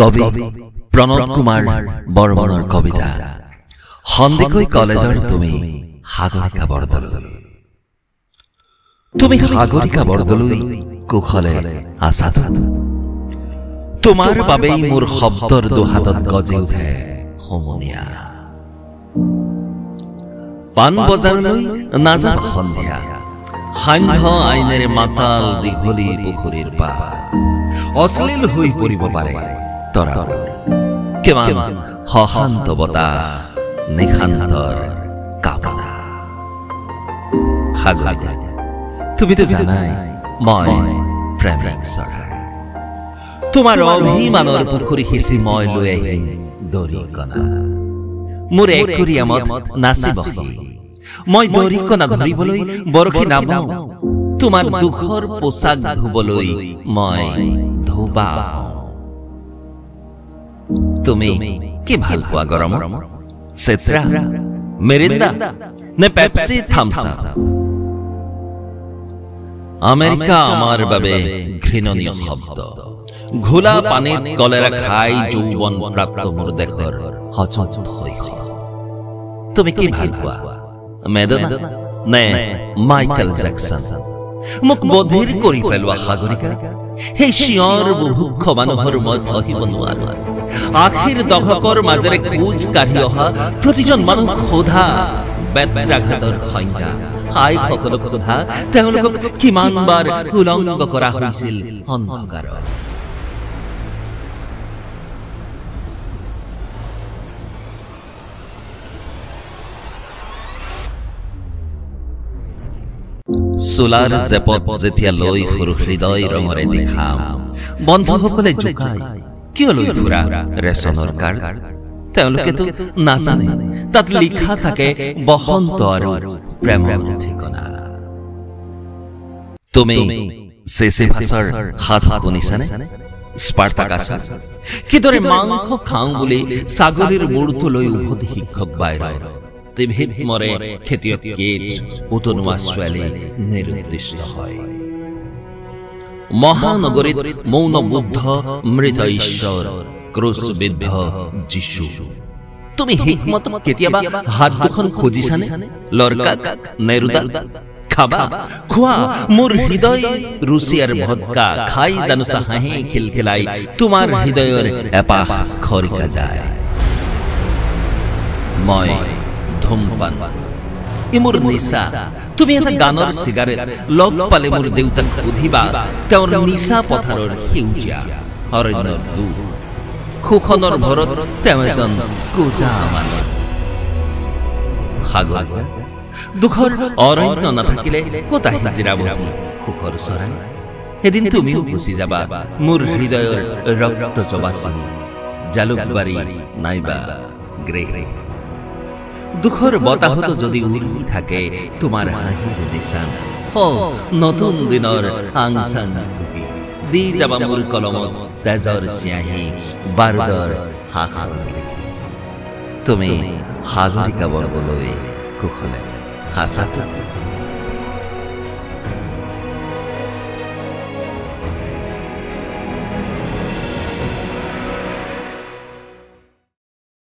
কবি প্ৰণৱ কুমাৰ বৰ্মনৰ কবিতা সন্দিকৈ কলেজৰ তুমি সাগৰিকা বৰদলৈ। তুমি সাগৰিকা বৰদলৈ কুশলে আছাতো? তোমাৰ বাবেই মোৰ শব্দৰ দুহাতত গজি উঠে হুমুনিয়া। পাণ বজাৰলৈ নাযাবা সন্ধিয়া, সান্ধ্য আইনেৰে মাতাল দীঘলী পুখুৰীৰ পাৰ অশ্লীল হৈ পৰিব পাৰে তৰাবোৰ। কিমান সশান্ত বতাহ, নিশান্তৰ কামনা। সাগৰিকা, তুমিতো জানাই মই প্ৰেমিক চৰাই। তোমাৰ অভিমানৰ পুখুৰী সিঁচি মই লৈ আহিম দৰিকণা। মোৰ একুৰিয়ামত নাচিব সি। মই দৰিকণা ধৰিবলৈ বৰশী নাবাওঁ, তোমাৰ দুখৰ পোছাক ধুবলৈ মই ধোবা। তুমি কি ভাল পোৱা গৰমত? চেত্ৰা, মেৰিন্দা নে পেপচি, থামছ আপ? আমেৰিকা আমাৰ বাবে ঘৃণনীয় শব্দ। ঘোলা পানীত কলেৰা খাই যৌৱন প্ৰাপ্ত মোৰ দেশৰ সচত শৈশৱ। তুমি কি ভাল পোৱা? মেডনা নে মাইকেল জেকচন? মোক বধিৰ কৰি পেলোৱা সাগৰিকা, সেই চিঞৰ বুভুক্ষ মানুহৰ মই সহিব নোৱাৰো। আশীৰ দশকৰ মাজেৰে খোজ কাঢ়ি অহা প্ৰতিজন মানুহ সোধা বেত্ৰাঘাতৰ সংজ্ঞা। আইসকলক সোধা তেওঁলোকক কিমানবাৰ উলংগ কৰা হৈছিল অন্ধকাৰত। চোলাৰ জেপত যেতিয়া লৈ ফুৰো হৃদয় ৰঙৰে দেখাম, বন্ধুসকলে জোকাই, কিয় লৈ ফুৰা ৰেচনৰ কাৰ্ড? তেওঁলোকেতো নাজানে তাত লিখা থাকে বসন্ত আৰু প্ৰেমৰ ঠিকনা। তুমি চেচিফাছৰ সাধু শুনিছানে? স্পাৰ্টাকাছৰ কিদৰে মাংস খাওঁ বুলি ছাগলীৰ মূৰটো লৈ উভতি শিক্ষক বাইৰৰ টিভিত মৰে খেতিয়ক কেচ, উতনুৱা ছোৱালী নিৰুদ্দিষ্ট হয়। মহানগৰীত মৌন বুদ্ধ, মৃত ঈশ্বৰ, ক্ৰুচবিদ্ধ যীশু। তুমি হিকমত কেতিয়াবা হাত দুখন খুজিছানে? লৰ্কাক, নেৰুদাক? খাবা, খোৱা মোৰ হৃদয় ৰুচিয়াৰ ভদকা খাই জানোচা হাঁহি খিলখিলাই তোমাৰ হৃদয়ৰ এপাহ খৰিকা যায়। মই ধূমপান, ই মোৰ নিচা। তুমি এটা গানৰ চিগাৰেট লগ পালে মোৰ দেউতাক সুধিবা, তেওঁৰ নিচা পথাৰৰ সেউজীয়া অৰণ্যৰ দুখ শোষণৰ ভৰত তেওঁ এজন কোজা মানুহ। সাগৰিকা, দুখৰ অৰণ্য নাথাকিলে ক'ত আহি জিৰাবহি সুখৰ চৰাই? এদিন তুমিও গুচি যাবা মোৰ হৃদয়ৰ ৰক্ত জবা চিনি, জালুকবাৰী নাইবা গৃহ। দুখৰ বতাহতো যদি উৰি থাকে তোমাৰ হাঁহিৰ নিচান, নতুন দিনৰ আংচাং চুকি দি যাবা মোৰ কলমত তেজৰ চিয়াহী, বাৰুদৰ হাঁহৰ লিখি। তুমি সাগৰিকা বৰদলৈ কুশলে আছাতো?